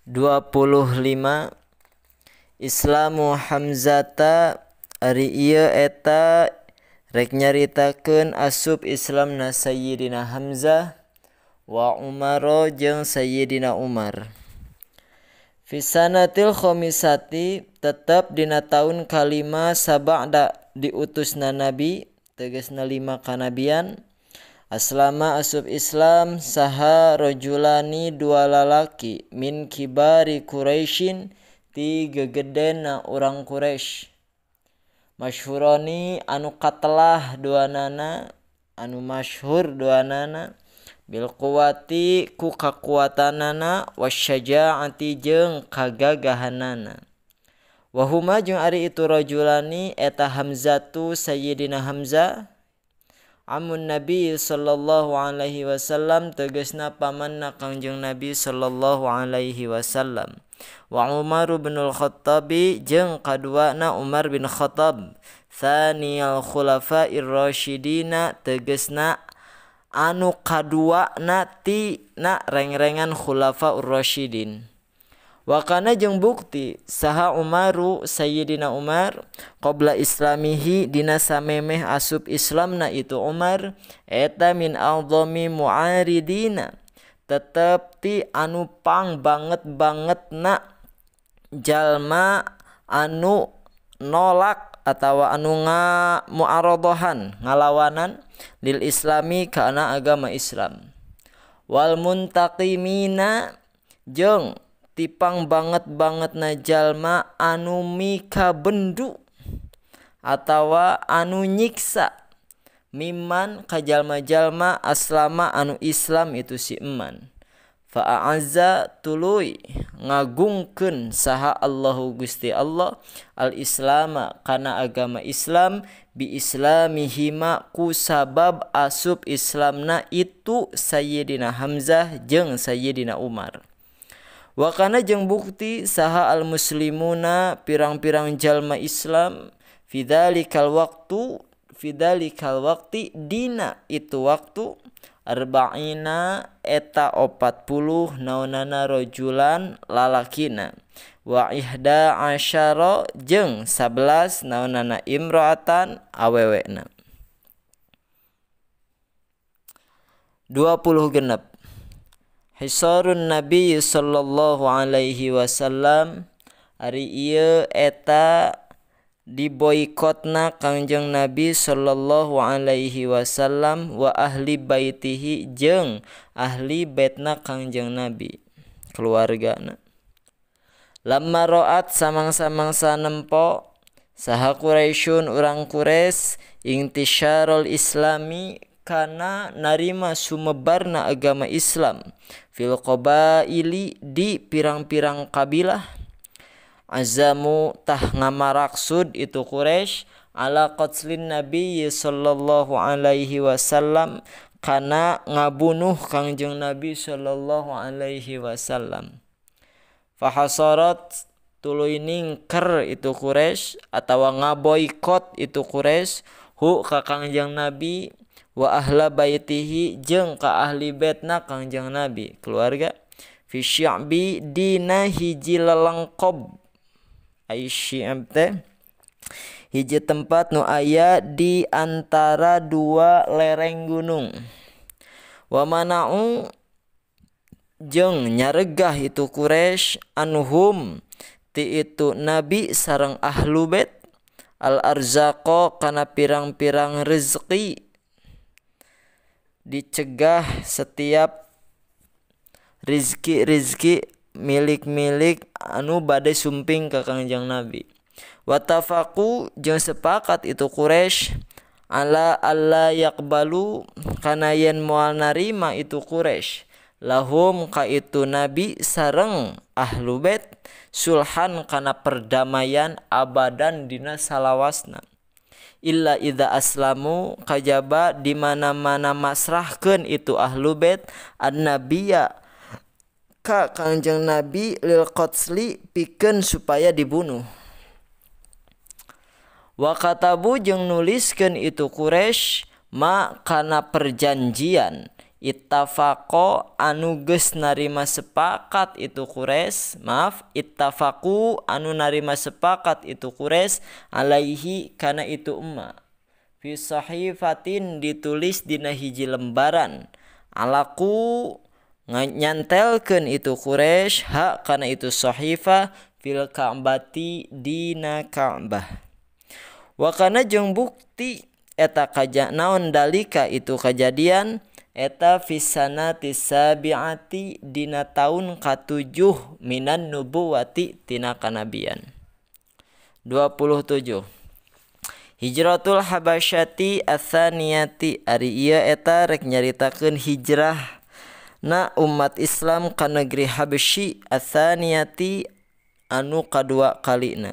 25 Islamu Hamzata ari ieu eta rek nyaritakeun asup Islamna Sayyidina Hamzah wa Umaro jeung Sayyidina Umar. Fi sanatil khamisati tetep dina taun kalima sabada diutusna nabi tegasna 5 kanabian. Aslama asup Islam saha rajulani dua lalaki min kibari Quraisyin ti gegedena urang Quraisy. Masyhurani anu katelah duanana anu masyhur duanana bil quwati ku kakuatanana wasyajaati jeung kagagahanana. Wa huma jeung ari itu rajulani eta Hamzatu Sayyidina Hamzah amun Nabi sallallahu alaihi wasallam tegasna pamanna Kangjeng Nabi sallallahu alaihi wasallam. Wa Umar bin Al-Khattab jeung kaduana Umar bin Khattab tsaniyal khulafa'ir rasyidina tegasna anu kaduana tina rengrengan khulafaur rasyidin. Wa kana jeung bukti saha Umaru Sayyidina Umar qabla islamihi dina samemeh asup Islamna itu Umar eta min a'zami mu'aridina tetep ti anu pang banget-bangetna jalma anu nolak atawa anu nga mu'aradohan ngalawanan lil islami kana agama Islam wal muntaqimina jeung tipang banget-bangetna jalma anu mikabendu atawa anu nyiksa miman ka jalma-jalma aslama anu Islam itu si eman. Fa'azza tuluy ngagungkeun saha Allahu Gusti Allah al-islama kana agama Islam bi islamihima ku sabab asup Islamna itu Sayyidina Hamzah jeung Sayyidina Umar. Wa kana jeung bukti saha al-muslimuna pirang-pirang jalma Islam fidzalikal waqtu fidzalikal waqti dina itu waktu arba'ina eta 40 naonana rajulan lalakina wa ihda asyara jeung 11 naonana imra'atan awewena. 26 Hisarun Nabi sallallahu alaihi wasallam ari ieu eta diboikotna Kangjeng Nabi sallallahu alaihi wasallam wa ahli baitihi jeung ahli baitna Kangjeng Nabi keluargana. Lamma ra'at samang-samangsa nempo saha Quraisyun urang Quraisy intisyarul islami kana narima sumebarna agama Islam fil qabaili di pirang-pirang kabilah. Azamu tah ngamaraksud itu Quraisy ala qatlin Nabi sallallahu alaihi wasallam kana ngabunuh Kangjeng Nabi sallallahu alaihi wasallam. Fahasarat tuluy ningker itu Quraisy atawa ngaboikot itu Quraisy hu ka Kangjeng Nabi wa ahla baitihi jeung ka ahli baitna Kangjeng Nabi keluarga fi sya'bi dina hiji lelengkob ai syi'ab teh hiji tempat nu aya di antara dua lereng gunung. Wa mana'u jeung nyaregah itu Quraisy anhum ti itu Nabi sareng ahlu bait al arzaqa kana pirang-pirang rezeki dicegah setiap rizki-rizki milik-milik anu bade sumping ka Kangjeng Nabi. Watafaqu jeung sepakat itu Quraisy ala alla yaqbalu kana yen moal narima itu Quraisy lahum ka itu Nabi sareng ahlu bait sulhan kana perdamaian abadan dina salawasna. Illa idza aslamu kajaba di mana-mana masrahkeun itu ahlu bait an-nabiyya ka Kangjeng Nabi lil qatsli pikeun supaya dibunuh. Wa katabu jeung nuliskeun itu Quraisy ma kana perjanjian Ittafaqo anu geus narima sepakat itu Quraisy, maaf, ittafaqu anu narima sepakat itu Quraisy alaihi kana itu emma. Fi sahifatin ditulis dina hiji lembaran. Alaku nyantelkeun itu Quraisy ha kana itu sahifah fil Ka'bati dina Ka'bah. Wa kana jeung bukti eta kaja naon dalika itu kajadian eta fisanati sabi'ati dina taun katujuh minan nubuwati tina kanabian. 27. Hijratul Habasyati atsaniyati ari ieu eta rek nyaritakeun hijrah na umat Islam ka negeri Habsyi atsaniyati anu kadua kalina.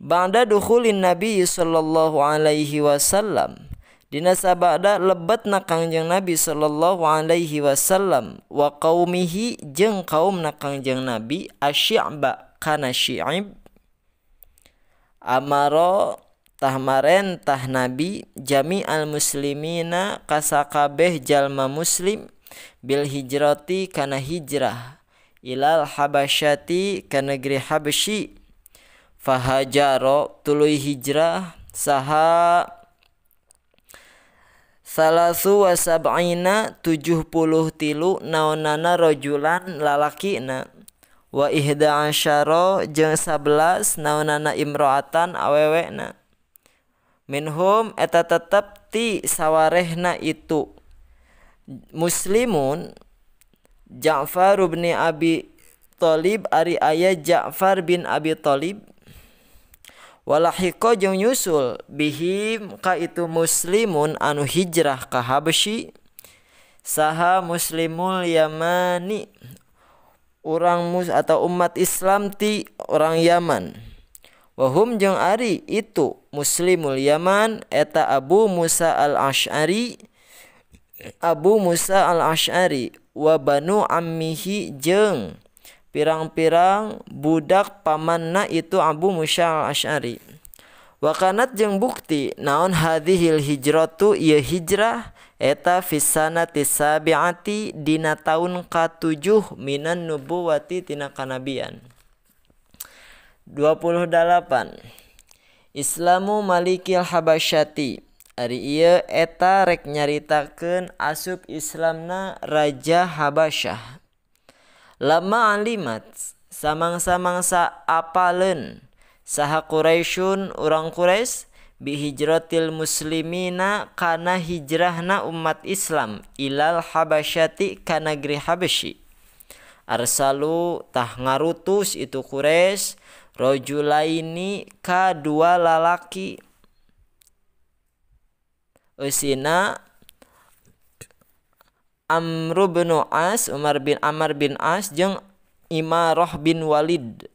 Ba'da dukhulin Nabi sallallahu alaihi wasallam dina sabada lebetna Kangjeng Nabi sallallahu alaihi wasallam wa qaumihi jeung kaumna Kangjeng Nabi asyi'ba kana syi'ib amaro tah marentah Nabi jami'al muslimina kasakabeh jalma muslim bil hijrati kana hijrah ilal habasyati ka negeri Habsyi fahajaro tuluy hijrah saha salasu wa sab'ina 73 naonana rajulan lalakina wa ihda asyara jeung 11 naonana imro'atan awewena minhum eta tetep ti sawarehna itu muslimun Ja'far bin Abi Thalib ari aya Ja'far bin Abi Thalib walahiqa jeung nyusul bihim ka itu muslimun anu hijrah ka Habsyi saha muslimul Yamani urang mus atau umat Islam ti orang Yaman wahum jeung ari itu muslimul Yaman eta Abu Musa al-Asy'ari Abu Musa al-Asy'ari wa banu ammihi jeung pirang-pirang budak pamanna itu Abu Musa al-Asy'ari. Wa kanat jeung bukti naon hadhil hijratu ieu hijrah eta fisanati sabi'ati dina taun ka-7 minan nubuwati tina kanabian. 28. Islamu Malikil Habasyati ari ieu eta rek nyaritakeun asup Islamna Raja Habasyah. Lama alimat samang-samangsa apaleun saha Quraisyun urang Quraisy bihijratil muslimina kana hijrahna umat Islam ilal Habasyati ka negeri Habsyi. Arsalu tah ngarutus itu Quraisy rajulaini ka dua lalaki eusina Amr bin As, Umar bin Amr bin As jeung Imarah bin Walid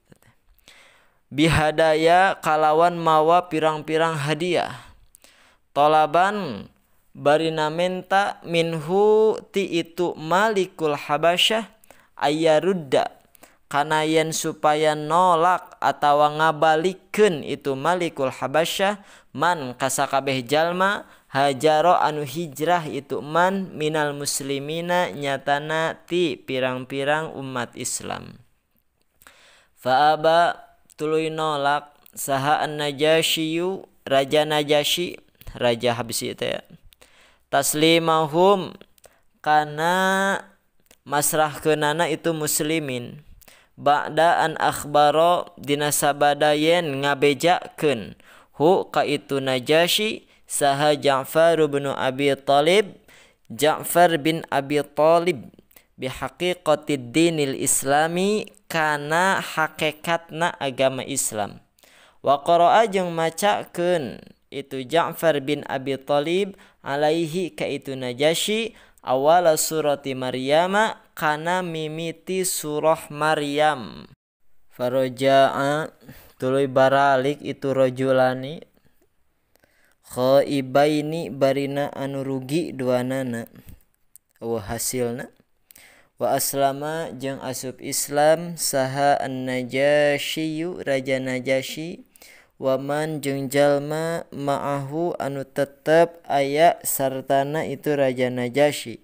bihadaya kalawan mawa pirang-pirang hadiah tolaban barina menta minhu ti itu Malikul Habasyah ayarudda kana yen supaya nolak atawa ngabalikeun itu Malikul Habasyah man kasakabeh jalma hajaro anu hijrah itu man minal muslimina nyatana ti pirang-pirang umat Islam. Fa'aba tuluy nolak saha an-Najasyiyu raja Najasyi raja Habsyi teh taslimahum kana masrahkeunana itu muslimin ba'da an akhbaro dina sabada yen ngabejakeun hu ka itu Najasyi saha Ja'far bin Abi Thalib Ja'far bin Abi Thalib bihaqiqatid dinil islami kana hakikatna agama Islam wa qara'a jeung macakeun itu Ja'far bin Abi Thalib alaihi ka itu Najasyi awala surati Maryama kana mimiti surah Maryam. Faraja'a tuluy baralik itu rajulani khaibaini barina anu rugi duanana wa hasilna wa aslama jeung asup Islam saha an-Najasyi raja Najasyi waman jeung jalma ma'ahu anu tetep aya sartana itu raja Najasyi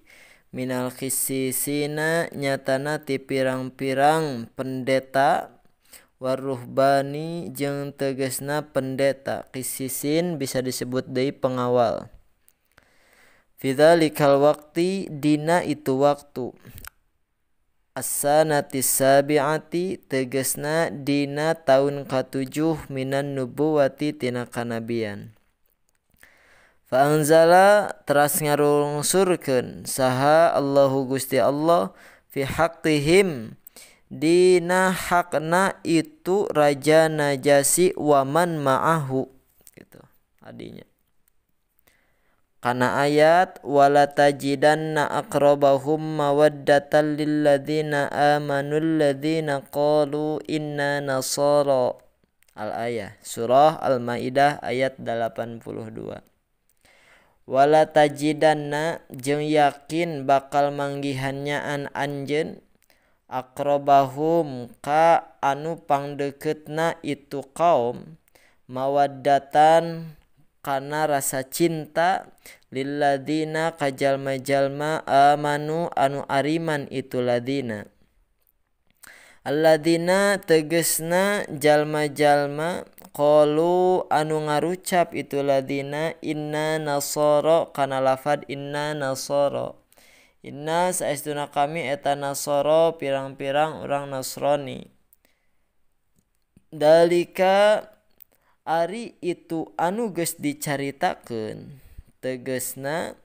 Minal khisisina nyatana ti pirang-pirang pendeta waruhbani jeung tegasna pendeta. Qisisin bisa disebut deui pengawal. Fi dzalikal waqti dina itu waktu. As-sanati sabi'ati tegasna dina taun katujuh minan nubuwati tina kanabian. Fa anzala teras ngarungsurkeun saha Allahu Gusti Allah fi haqqihim dina hakna itu Raja Najasyi waman ma'ahu gitu adinya. Kana ayat wala tajidanna aqrabahum mawaddatan lil ladzina amanu alladzina qalu inna nasara. Al-ayah surah Al-Maidah ayat 82. Wala tajidanna jeung yakin bakal manggihan nyaan anjeun aqrabahum ka anu pangdeukeutna itu kaum mawaddatan kana rasa cinta lilladzina ka jalma-jalma amanu anu ariman itu ladina. Alladzina tegesna jalma-jalma qalu anu ngarucap itu ladina inna nasara kana lafad inna nasara. Inna saestuna kami eta nasara pirang-pirang urang Nasrani. Dalika ari itu anu geus dicaritakeun tegesna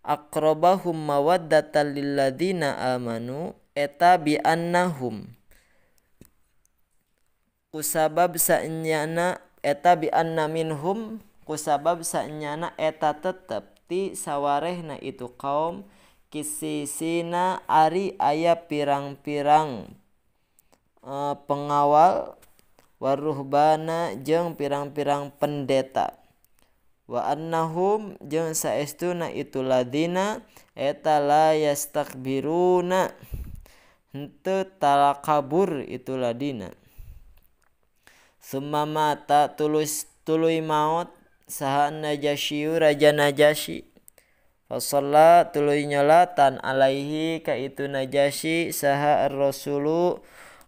aqrabahum mawaddatan lil ladzina amanu eta bi annahum kusabab saenyana eta bi anna minhum kusabab saenyana eta tetep ti sawarehna itu kaum kisisina ari aya pirang-pirang pengawal waruhbana jeung pirang-pirang pendeta wa annahum jeung saestuna itu ladina eta la yastakbiruna henteu talakabur itu ladina. Summa mata tulus tuluy maot saha Najasyi Raja Najasyi. Fa shalla tuluy nyolatan alaihi ka itu Najasyi saha ar-rasulu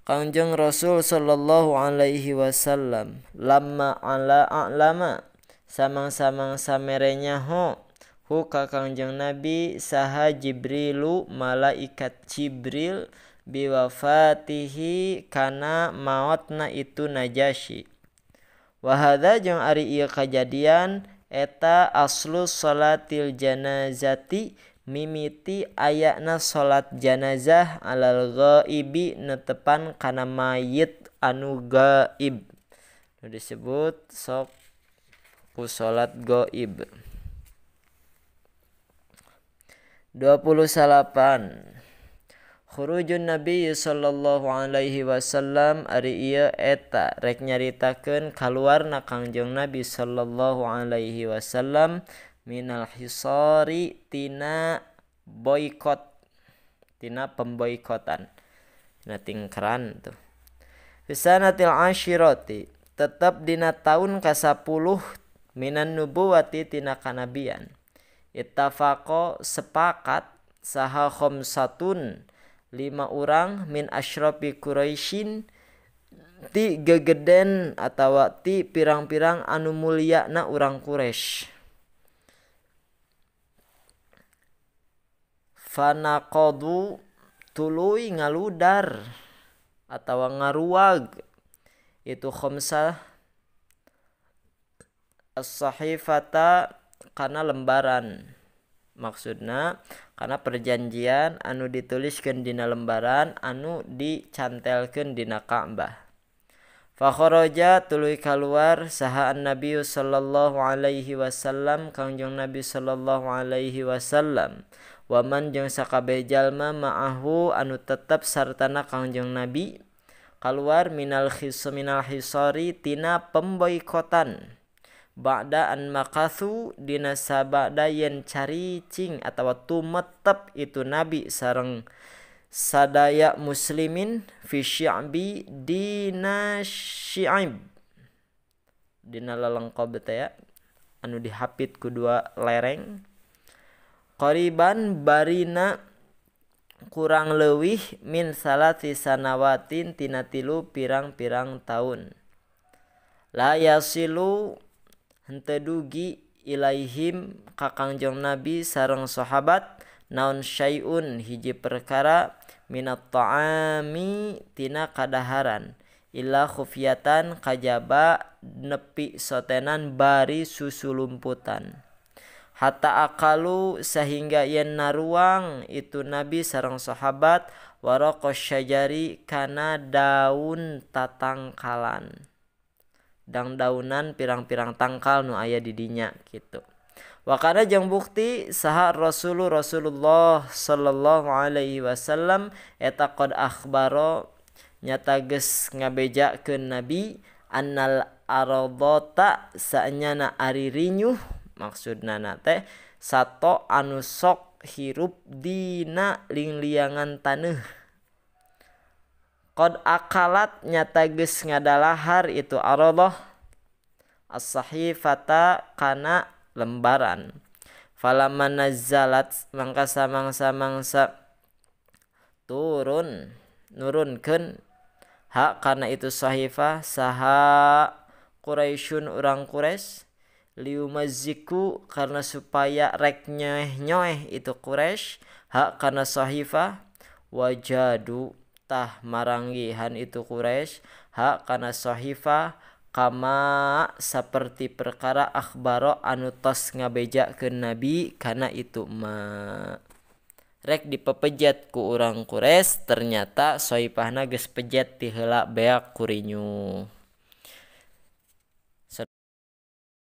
Kangjeng Rasul sallallahu alaihi wasallam. Lamma ala a'lama samang-samang samerenya ho hu ka Kangjeng Nabi saha Jibrilu malaikat Jibril biwafatihi kana maotna itu Najasyi. Wa hadza jeung ari ieu kajadian eta aslu salatil janazati mimiti ayana salat janazah alal ghaibi netepan kana mayit anu gaib. Nu disebut sok ku salat gaib. 28. Khurujun Nabi sallallahu alaihi wasallam ari ieu eta rek nyaritakeun kaluarna Kangjeng Nabi sallallahu alaihi wasallam minal hisari tina boikot tina pemboikotan tina tingkeran tuh. Fisanatil ashirati tetep dina taun ka-10 minan nubuwati tina kanabian. Ittafaqo sepakat saha khamsatun 5 urang min asyrafi Quraisyin ti gegeden atawa ti pirang-pirang anu mulyana urang Quraisy. Fanaqadu tuluy ngaludar atawa ngaruag itu khamsah as-sahifata kana lembaran. Maksudna karena perjanjian anu dituliskeun dina lembaran anu dicantelkeun dina Ka'bah. Fa kharaja tuluy kaluar saha an-nabi sallallahu alaihi wasallam Kangjeng Nabi sallallahu alaihi wasallam waman jeung sakabeh jalma ma'ahu anu tetep sartana Kangjeng Nabi kaluar minal hisari tina pemboikotan. Ba'da an makatsu dina sabada yen caricing atawa tumetep itu Nabi sareng sadaya muslimin fi syi'bi dina syi'ib dina lelengkob teh ya anu dihapit ku dua lereng qariban barina kurang leuwih min salasi sanawatin tina tilu pirang-pirang taun la yasilu henteu dugi ilaihim ka Kangjeng Nabi sareng sahabat naon syai'un hiji perkara minat ta'ami tina kadaharan illa khufyatan kajaba nepi sotenan bari susulumputan hatta akalu sehingga yen naruang itu Nabi sareng sahabat waraqas syajari kana daun tatangkalan dangdaunan pirang-pirang tangkal nu aya di dinya kitu. Wakana jeung bukti saha Rasulullah sallallahu alaihi wasallam eta qad akhbaro nyata geus ngabejakeun Nabi annal aradata saenyana ari rinyuh maksudna teh sato anu sok hirup dina lingliangan taneuh qad akalat nyata geus ngadalahar itu aradah as-sahifata kana lembaran falamma nazalat mangka samangsa-mangsa turun nurunkeun hak kana itu sahifah saha Quraisyun urang Quraisy liumazziku karena supaya rek nyoeh-nyoeh itu Quraisy hak kana sahifah wajadu tah maranggihan itu Quraisy hak kana sahifah kama saperti perkara akhbaro anu tos ngabejakeun Nabi kana itu ma rek dipepejat ku urang Quraisy ternyata sahifahna geus pejet ti heula beak ku rinyuh.